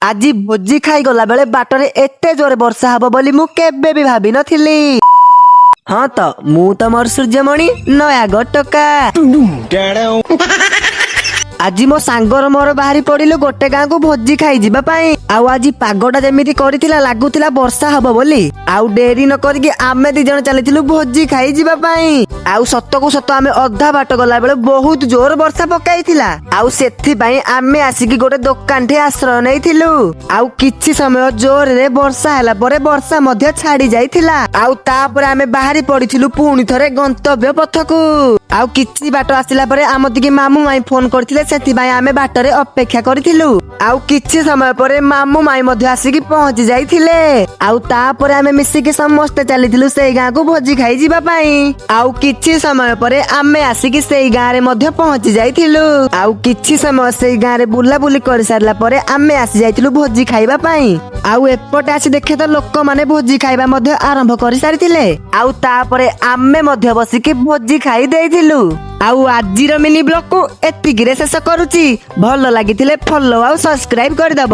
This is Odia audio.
ଆଜି ଭୋଜି ଖାଇଗଲା ବେଳେ ବାଟରେ ଏତେ ଜୋରେ ବର୍ଷା ହବ ବୋଲି ମୁଁ କେବେ ବି ଭାବିନଥିଲି। ହଁ ତ, ମୁଁ ତମର ସୂର୍ଯ୍ୟମଣି, ନୟାଗଡ଼ ଟୋକା। ଆଜି ମୋ ସାଙ୍ଗର ମୋର ବାହାରି ପଡିଲୁ ଗୋଟେ ଗାଁକୁ ଭୋଜି ଖାଇଯିବା ପାଇଁ। ଆଉ ଆଜି ପାଗଟା ଯେମିତି କରିଥିଲା, ଲାଗୁଥିଲା ବର୍ଷା ହବ ବୋଲି। ଆଉ ଡେରି ନ କରିକି ଆମେ ଦି ଜଣ ଚାଲିଥିଲୁ ଭୋଜି ଖାଇ ଯିବା ପାଇଁ। ଆଉ ସତକୁ ସତ ଆମେ ଅଧା ବାଟ ଗଲା ବେଳେ ବହୁତ ଜୋର ବର୍ଷା ପକାଇଥିଲା। ଆଉ ସେଥିପାଇଁ ଆମେ ଆସିକି ଗୋଟେ ଦୋକାନଠି ଆଶ୍ରୟ ନେଇଥିଲୁ। ଆଉ କିଛି ସମୟ ଜୋରରେ ବର୍ଷା ହେଲା ପରେ ବର୍ଷା ମଧ୍ୟ ଛାଡି ଯାଇଥିଲା। ଆଉ ତାପରେ ଆମେ ବାହାରି ପଡିଥିଲୁ ପୁଣି ଥରେ ଗନ୍ତବ୍ୟ ପଥକୁ। ଆଉ କିଛି ବାଟ ଆସିଲା ପରେ ଆମ ଟିକେ ମାମୁଁ ମାଇଁ ଫୋନ କରିଥିଲେ, ସେଥିପାଇଁ ଆମେ ବାଟରେ ଅପେକ୍ଷା କରିଥିଲୁ। ଆଉ କିଛି ସମୟ ପରେ ମାମୁଁ ମାଇଁ ମଧ୍ୟ ଆସିକି ପହଞ୍ଚି ଯାଇଥିଲେ। ଆଉ ତାପରେ ଆମେ ମିଶିକି ସମସ୍ତେ ଚାଲିଥିଲୁ ସେଇ ଗାଁକୁ ଭୋଜି ଖାଇ ଯିବା ପାଇଁ। ଆଉ କିଛି ସମୟ ପରେ ଆମେ ଆସିକି ସେଇ ଗାଁରେ ମଧ୍ୟ ପହଞ୍ଚି ଯାଇଥିଲୁ। ଆଉ କିଛି ସମୟ ସେଇ ଗାଁରେ ବୁଲାବୁଲି କରିସାରିଲା ପରେ ଆମେ ଆସି ଯାଇଥିଲୁ ଭୋଜି ଖାଇବା ପାଇଁ। ଆଉ ଏପଟେ ଆସି ଦେଖେ ତ ଲୋକମାନେ ଭୋଜି ଖାଇବା ମଧ୍ୟ ଆରମ୍ଭ କରିସାରିଥିଲେ। ଆଉ ତାପରେ ଆମେ ମଧ୍ୟ ବସିକି ଭୋଜି ଖାଇ ଦେଇଥିଲୁ। ଆଉ ଆଜିର ମିନି ବ୍ଲଗକୁ ଏତିକିରେ ଶେଷ କରୁଛି। ଭଲ ଲାଗିଥିଲେ ଫଲୋ ଆଉ ସବସ୍କ୍ରାଇବ କରିଦବ।